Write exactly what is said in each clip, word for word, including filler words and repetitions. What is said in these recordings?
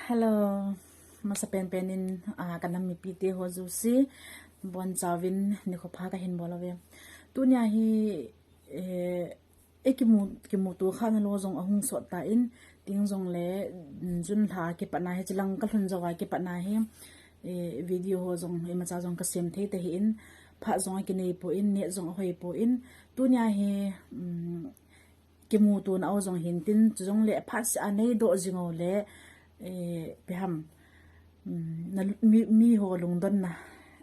Hello, masa penpen in, ah, ka nam mipite ho jouse, bon chauvin nikho pha kahin bol uve. Tunia hi, eh, e kimu, kimuto khahna lou jong ahung sot tan, tin jongle, mm, June lha kipatna hi, hiche lang kalhun jou a kipatna hi, eh, video ho jong, imacha jong kasem thei tahih in, phat jong akinei pon, net jong ahoi pon, tunia hi, mm, kimutona jong hintin, chujongle phatseh a neidoh jing uleh, eh, ipi ham, mm, na, mi, mi ho lungdonna,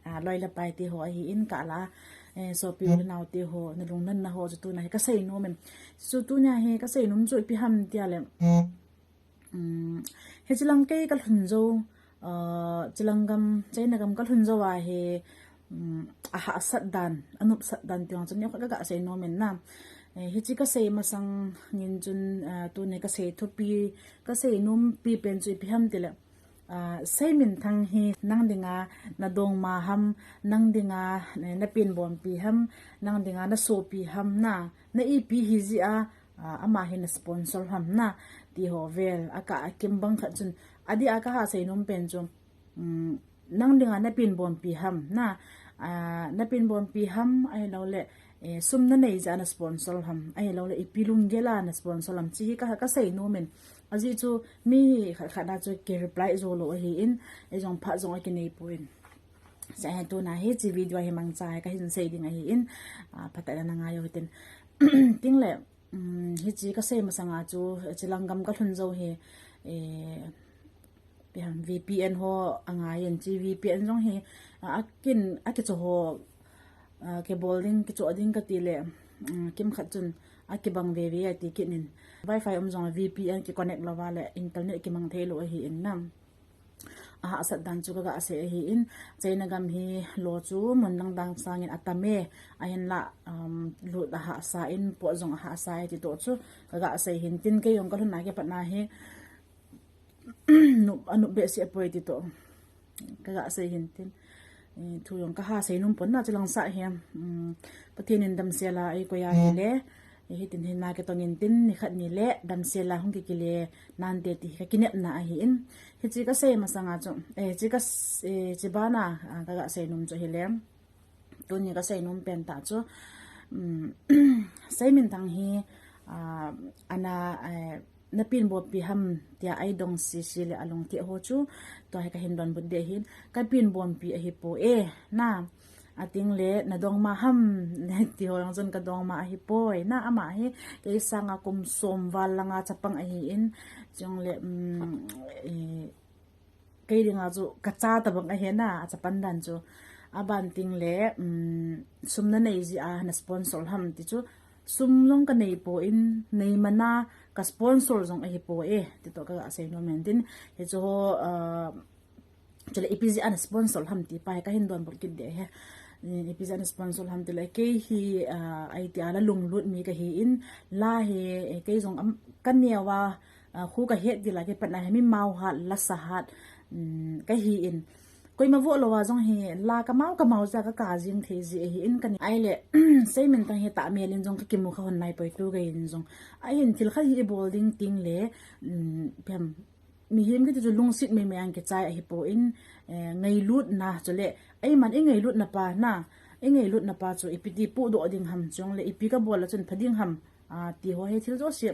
ah, loi le pai te ho ahin, kala, eh, sopi u le nao te ho, na lungdonna ho chu tuna hi kasei nom in. Chu tunia hi kasei nom chu ipi ham tia le, um, hiche lang kei kalhun jou, ah, hiche lang gam, China gam kalhun jou a hi, um, ahahsat dan, anopsat dan ti ho chu nikhat kaga sei nom in na. Eh, hiche kasei masang in chun, ah, tuni kasei thupi, kasei nompi pen chu ipi ham tile, ah, Seiminthang hi nang dinga na dongma ham, nang dinga, eh, na penbompi ham, nang dinga na sopi ham na, na ipi hijeh a, ah, ama hi na sponsor ham na, ti ho vel, aka, akimbang khat chun, adeh a kaha sei nom pen chu, um, nang dinga na penbompi ham na, ah, na penbompi ham, ahilouleh, eh, sum na nei jeh a na sponsor ham, ahilouleh ipi lunggel a na sponsor ham, hiche hi ka, kasei nom in, ajeh chu mi khat khat a chu kireply jou lou ahin, ei jong phat jong akinei pon. Hiche hi tuna hiche video hi mangcha hi kahin sei ding ahin, ah, phatah in na ngai u hitin. Tin le, um, hiche kasei masang a chu, hiche lang gam kalhun jou hi, eh, ipi ham, V P N ho angai in, hiche V P N jong hi, ah, akin, akicho ho, ah, kibol ding, kicho ding kati le, um, kimkhat chun akibang veve ati kit in. Wi-Fi um jong V P N kiconnect lou va le internet kimang thei lou ahin na. Ahahsat dan chu kaga sei ahin, China gam hi lo chu mun dang dang sangin atam e, ahinla, um, lut ahahsa in, pot jong ahahsa e ti toh chu kaga sei hintin, kei jong kalhun a kipatna hi, nop, anop behseh poi ti toh kaga sei hintin. Eh, thu jong kaha sei nom pon na, hiche lang sah hi, um, Pathen in damsel a eikoi a hile, eh, hitin hin na kitong intin, nikhat nile damsel a hung kikile nante ti hi kakinepna ahin. Hiche kasei masang a chu, eh, hiche ka s-, eh, hiche bana, ah, kaga sei nom chu hile, tuni kasei nom pen tah chu, um, Seiminthang hi, ah, ana, eh, na penbompi ham tia eidong sese le alungthim ho chu, tua hi kahin donbut ding ahin, ka penbompi ahipoi, na, ating le na dongma ham, ti ho jong chun ka dongma ahipoi, na, ama hi kei sanga kum som val langa chapang ahin, chule, um, eh, kei dinga chu kacha tabang ahi na, achapan dan chu. Aban ting le, um, sum na nei jeh a na sponsor ham ti chu, sum jong kanei pon, nei mana ka sponsor jong ahipoi, ti toh kaga sei nom in tin. Hichu ho, ah, chule ipi jeh a na sponsor ham ti pa hi kahin donbut kit ding ahi. Ipi jeh a na sponsor ham tile, kei hi, ah, iti a la lunglut mi kahin, la hi, eh, kei jong am, kaneo a, ah, khu kahet ding a kipatna hi mi mau hat, lasa hat, um, kahin. Koima voh lou a jong hi, la kamau kamau jeh a kaka jing thei ji ahin kani. Ahile, Seiminthang hi tahmel in jong kakimu kha hon naipoi, tugei in jong. Ahin thil khat hi ibol ding ting le, um, ipi ham, mihem kiti chu lungset meimei a kichai ahipon, eh, ngailutna chule, eiman ingailutna pa na, ingailutna pa chu ipi ti pohdoh ding ham, chule ipi kabol a chun pha ding ham, ah, ti ho hi thil jouse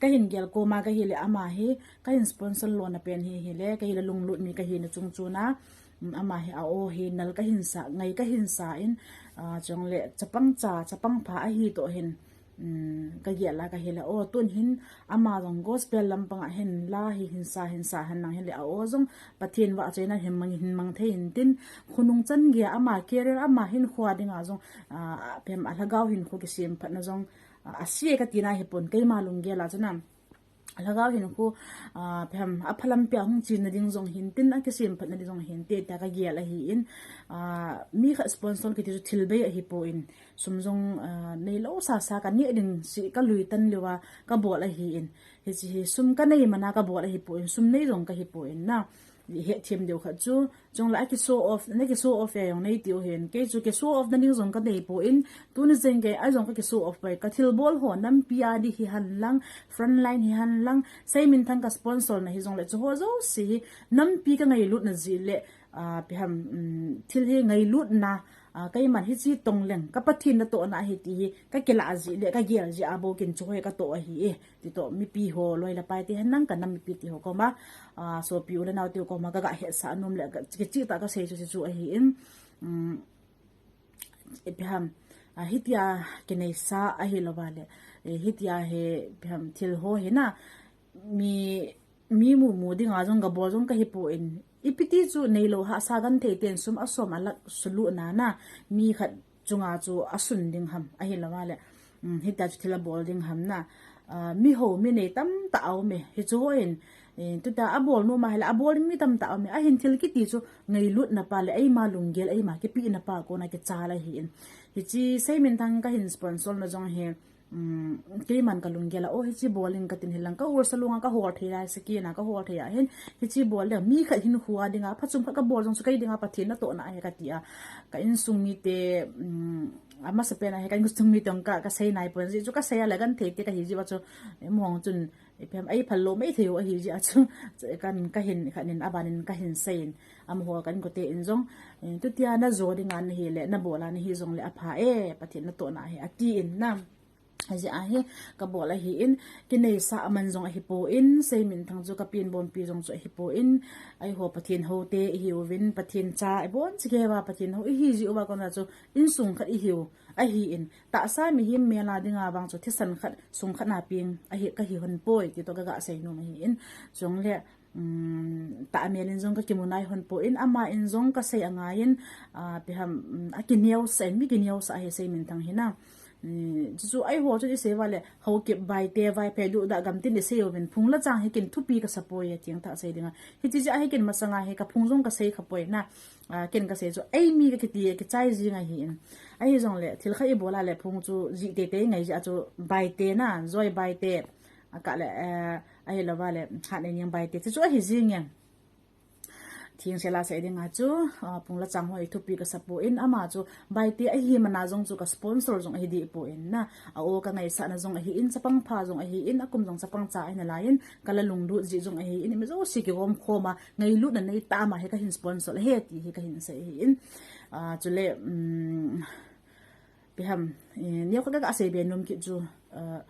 kahin gel koma kahile, ama hi kahin sponsor lona pen hi hile, kahile lunglut mi kahina chung chun a, um, ama hi a-o hi nal kahin sa, ngai kahin sa in, ah, chule chapang cha, chapang pha ahi toh hin, um, kagel a kahile, o, tun hin ama jong gospel lampang a hin la hi hin sa, hin sa hen lang hile, a-o jong Pathen vahchoina hin mang, hin mang thei hintin, khonung chan geiya ama career, ama hinkho dinga jong, ah, ipi ham, alhagao hinkho kisemphatna jong, ah, ase katina hipon, keima lunggel a chun a, alhagao hinkho, ah, ipi ham, aphalampi a hung chenna ding jong hintin, akisemphatna ding jong hinte tia kagel ahin, ah, mi khat sponsor kiti chu thil bei ahipon, sum jong, ah, neilou sasa kaneh ding seh kalui tan leuva kabol ahin, hiche hi sum kanei mana kabol ahipon, sum nei jong kahipon na. Hetthem diu khat chu, chule a ki show off, na ki show off e jong nei tiu hin. Kei chu ki show off na ding jong ka nei poi, tuni jeng kei a jong ka ki show off poi. Ka thilbol ho nampi a di hihen lang, frontline hihen lang, Seiminthang ka sponsor na hijongle chu ho jouse hi nampi ka ngailutna jeh le, ah, ipi ham, um, thil hi ngailutna, ah, keiman hiche tong leng ka Pathen natohna ahi ti hi ka kilah jeh le ka gel jeh a bou kin chu ho hi ka toh ahi e. Ti toh mipi ho, loi le pai te hihen lang ka nam mipi te ho koma, ah, sopi u le nao te ho koma ka ga hetsah nom le ka, kicheh tah ka sei chu, chu, chu ahin, um, ipi ham, ah, hitia kineisa ahi louva le, eh, hitia hi, ipi ham, thil ho hi na, mi, mi mumu dinga jong ka bol jong ka hi poi. Ipi ti chu neilou hahsa genthei ten sum a som a lakh sulu na na, mi khat chunga chu a sun ding ham, ahi louva le, um, hitia chu thil a bol ding ham na. Ah, mi ho, mi nei tamtah a um e. Hichu ho in, eh, tuta a bol nom a hile, a bol ding mi tamtah a um e. Ahin thil kiti chu ngailutna pa le, eima lunggel, eima kipehna pa kona kichal ahin. Hiche Seiminthang ka hin sponsor na jong hi, um, keiman ka lunggel a, o, hiche bol in ka tin hilang ka hol sa lunga ka hol thei lai sa kina ka hol thei a hin, hiche bol le mi khat hinkho a dinga, phachom khat ka bol jong chu kei dinga Pathen natohna ahi ka ti a. Ka insung mite, um, amasapen a hi ka insung mite jong ka, ka sei nai pon jeh chu ka sei a le genthei te ka hi jeh a chu, eh, mong chun, eh, ipi ham, ei phal lou maithei u ahi jeh a chu, chu kan ka hin, khat nin a ban in ka hin sei in, amaho kan ko te in jong, eh, tutia na jo dinga na hi le, na bol a na hi jongle apha e, Pathen natohna ahi, atin na. Ajeh a hi ka bol ahin, kineisa a man jong ahi poi, Seiminthang chu ka penbompi jong chu ahi poi, eiho Pathen houte ihiuvin, Pathen cha ibon chikeiva Pathen hou ihi jeh uva kona chu insung khat ihiu ahin, tahsa mihem mel a dinga vang chu thisan khat, sung khat na peng ahi, ka hi hon poi, ti toh ka ga sei nom ahin, chule, um, tah mel in jong ka kimu nai hon poi, ama in jong ka sei angaiyin, ah, ipi ham, um, a kineosah in, mi kineosah ahi Seiminthang hi na. Um, chu chu eiho chu i sei uva le, Haokip Baite, Vaiphei duhdah gam tin i sei uvin, phung le chang hi kin thupi ka sa poi, athengtah sei dinga. Hiche jeh a hi kin masanga hi ka phung jong ka sei kha poi na. Ah, ken ka sei chu, eimi ka kiti, kichai jing ahin. Ahi jongle, thil khat i bol a le phung chu jih teitei ngai jeh a chu Baite na, Joy Baite. A kah le, eh, ahi louva le, Hatneining Baite. Chu chu ahi jing e. Thengsel a sei dinga chu, ah, phung le chang ho hi thupi ka sa poi, ama chu Baite ahi mana jong chu ka sponsor jong ahi deh poi na. A o ka ngaisahna jong ahin, chapang pha jong ahin, a kum jong chapang cha ahi nalaiyin, ka la lunglut jeh jong ahin, imi jouse kigom khom a, ngailutna nei tah a ama hi ka hin sponsor ahi ti hi ka hin sei ahin. Ah, chule, um, ipi ham, eh, neokhat ka ga sei be nom kit chu, ah,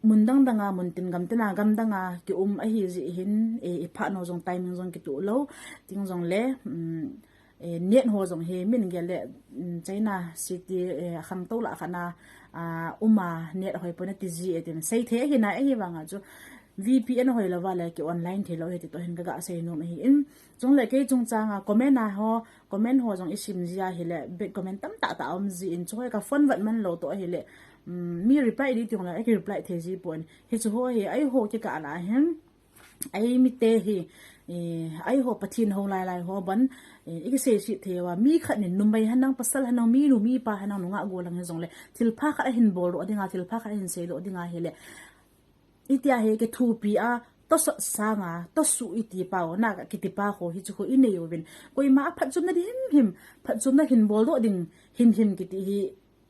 mun dang dang a, mun tin gam tin a, gam dang a ki um ahi jeh hin, eh, i phat nau jong timing jong kitoh lou, tin jongle, um, eh, net ho jong hi min gel le, um, China city, eh, khangtou lah khat na, ah, um a net hoi pon ati ji e tin. Sei thei ahi na, ahivanga chu V P N hoi louva le ki online thei lou ahi ti toh hin ka ga sei nom ahin. Chule kei chungchang a comment a ho, comment ho jong i sim ji a hile, bad comment tamtah tah a um jin, chu hoi ka phone vet man lou toh ahile, um, mi reply di ti hong le, a ki reply thei ji pon. Hichu ho hi, eiho kikah lah a hin, eimi te hi, eh, eiho Pathen hou lai lai ho ban, eh, i kisei sih thei uva, mi khat nin numei henlang, pasal henlang, minu mipa henlang, nungah gollhang hijongle, thilpha khat ahin bol doh dinga, thilpha khat ahin sei doh dinga hile, itia hi kithopi a, tosot sanga, tosuh iti pau, na kiti pa ho, hichu ho i nei uvin. Koima a phatchomna ding himhim, phatchomna hin bol doh ding himhim kiti hi,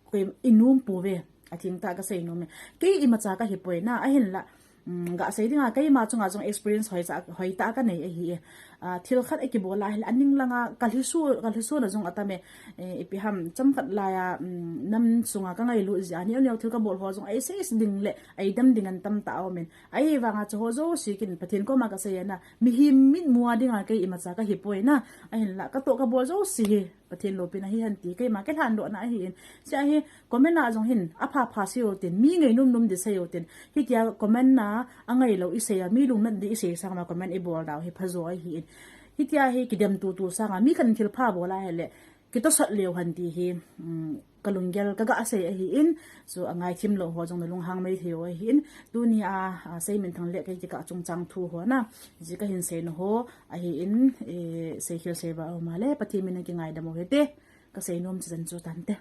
koi i nom pouve, athengtah ka sei nom e. Kei imacha ka hi poi na, ahinla, um, ga sei dinga, keima chunga jong experience hoi cha, hoi tah ka nei ahi e. Ah, thil khat a kibol a hile, aning langa ka lhiso, ka lhisona jong atam e. Eh, ipi ham, chomkhat laiya, um, nam sunga ka ngailut jeh a, neo neo thil ka bol ho jong, ei sei ding le, ei dam ding an tamtah a um in. Ahivanga chu ho jouse kin Pathen koma ka sei a na, mihem mitmu a dinga kei imacha ka hi poi na, ahinla, ka toh ka bol jouse hi Pathen loupina ahi hen ti, keima kilhandohna ahin. Chea hi comment a jong hin, apha pha sei u tin, mi ngainom nom di sei u tin. Hitia comment a, angailou i sei a, mi lungnat di i sei sanga comment i bol dau hi phajo ahin. Hitia hi kidem tutu sanga, mi khat in thilpha bol a hile, kitosot leu hen ti hi, um, ka lunggel ka ga sei ahin. So, angai thim lou ho jong na lunghang mai thei u ahin. Tunia, ah, Seiminthang le kei kikah chungchang thu ho na, ji ka hin seina ho ahin, eh, seikhel seiva um a le, Pathen min in kingaidam u hite, ka sei nom chu chan chu tante.